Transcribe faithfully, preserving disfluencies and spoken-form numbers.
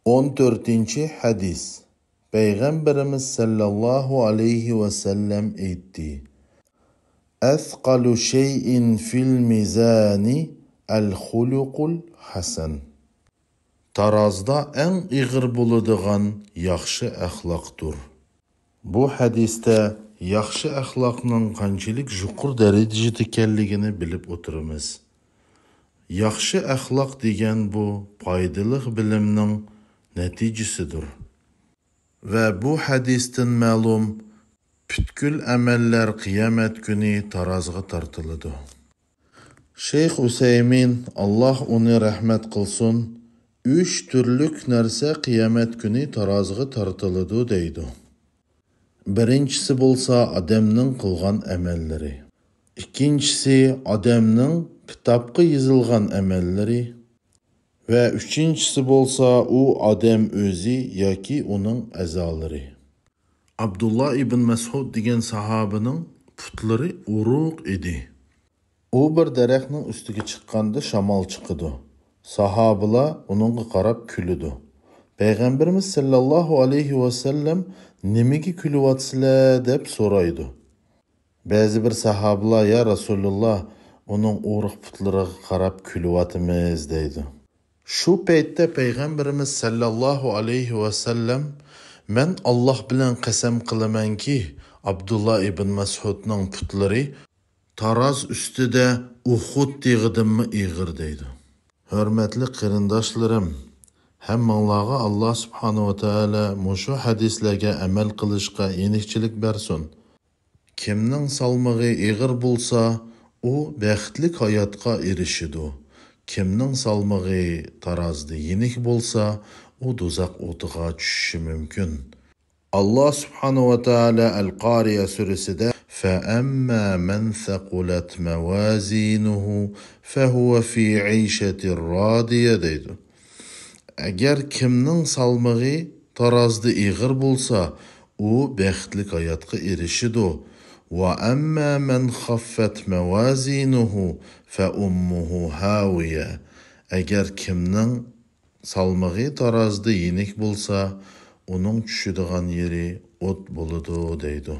ئون تۆتىنچى ھەدىس. پەيغەمبىرىمىز سەللەللاھۇ ئەلەيھى ۋەسەللەم ئېيتتى: «ئەسقالۇ شەيئىن فىل مىزانى ئەل خۇلۇقۇل ھەسەن.» تارازدا ئەڭ ئېغىر بولىدىغان ياخشى ئەخلاقتۇر. بۇ ھەدىستە ياخشى ئەخلاقنىڭ قانچىلىك يۇقىرى دەرىجىدە ئىكەنلىكىنى بىلىپ ئولتۇرىمىز. ياخشى ئەخلاق دېگەن بۇ پايدىلىق بىلىمنىڭ نەتىجىسىدۇر. ۋە بۇ ھەدىستىن مەلۇم، پۈتكۈل ئەمەللەر قىيامەت كۈنى تارازغا تارتىلىدۇ. شەيخ ئۇسەيمىن، ئاللاھ ئۇنى رەھمەت قىلسۇن، ئۈچ تۈرلۈك نەرسە قىيامەت كۈنى تارازغا تارتىلىدۇ دەيدۇ. بىرىنچىسى بولسا ئادەمنىڭ قىلغان ئەمەللىرى. ئىككىنچىسى ئادەمنىڭ كىتابقا يېزىلغان ئەمەللىرى. ۋە ئۈچىنچىسى بولسا ئۇ ئادەم ئۆزى ياكى ئۇنىڭ ئەزالىرى. ئابدۇللا ئىبن مەسئۇد دېگەن ساھابىنىڭ پۇتلىرى ئورۇق ئىدى. ئۇ بىر دەرەخنىڭ ئۈستىگە چىققاندا شامال چىقىدۇ. ساھابىلار ئۇنىڭغا قاراپ كۈلىدۇ. پەيغەمبىرىمىز سەللەللاھۇ ئەلەيھى ۋەسەللەم، «نېمىگە كۈلۈۋاتىسىلەر؟» دەپ سورايدۇ. بەزى بىر ساھابىلار، «يا رەسۇلۇللا، ئۇنىڭ ئورۇق پۇتلىرىغا قاراپ كۈلۈۋاتىمىز» دەيدۇ. شۇ پەيتتە پەيغەمبىرىمىز سەللەللاھۇ ئەلەيھى ۋەسەللەم، «مەن ئاللاھ بىلەن قەسەم قىلىمەنكى، ئابدۇللا ئىبن مەسئۇدنىڭ پۇتلىرى تاراز ئۈستىدە ئۇھۇد تېغىدىنمۇ ئېغىر» دەيدۇ. ھۆرمەتلىك قېرىنداشلىرىم، ھەممىڭلارغا ئاللاھ سۇبھانەھۇ ۋە تائالا مۇشۇ ھەدىسلەرگە ئەمەل قىلىشقا يېنىكچىلىك بەرسۇن. كىمنىڭ سالمىقى ئېغىر بولسا، ئۇ بەختلىك ھاياتقا ئېرىشىدۇ. كىمنىڭ سالمىقى تارازىدا يېنىك بولسا، ئۇ دوزاخ ئوتىغا چۈشۈشى مۇمكىن. ئاللاھ سۇبھانەھۇ ۋە تائالا ئەل قارىيە سۈرىسىدە، «فەئەمما مەن سەقۇلەت مەۋازىنۇھۇ فەھۇۋە فى ئەيشەتىر رادىيە» دەيدۇ. ئەگەر كىمنىڭ سالمىقى تارازىدا ئېغىر بولسا، ئۇ بەختلىك ھاياتقا ئېرىشىدۇ. «ۋە ئەمما مەن خەففەت مەۋازىنۇھۇ فەئۇممۇھۇ ھاۋىيە.» ئەگەر كىمنىڭ سالمىقى تارازىدا يېنىك بولسا، ئۇنىڭ چۈشىدىغان يېرى ئوت بولىدۇ، دەيدۇ.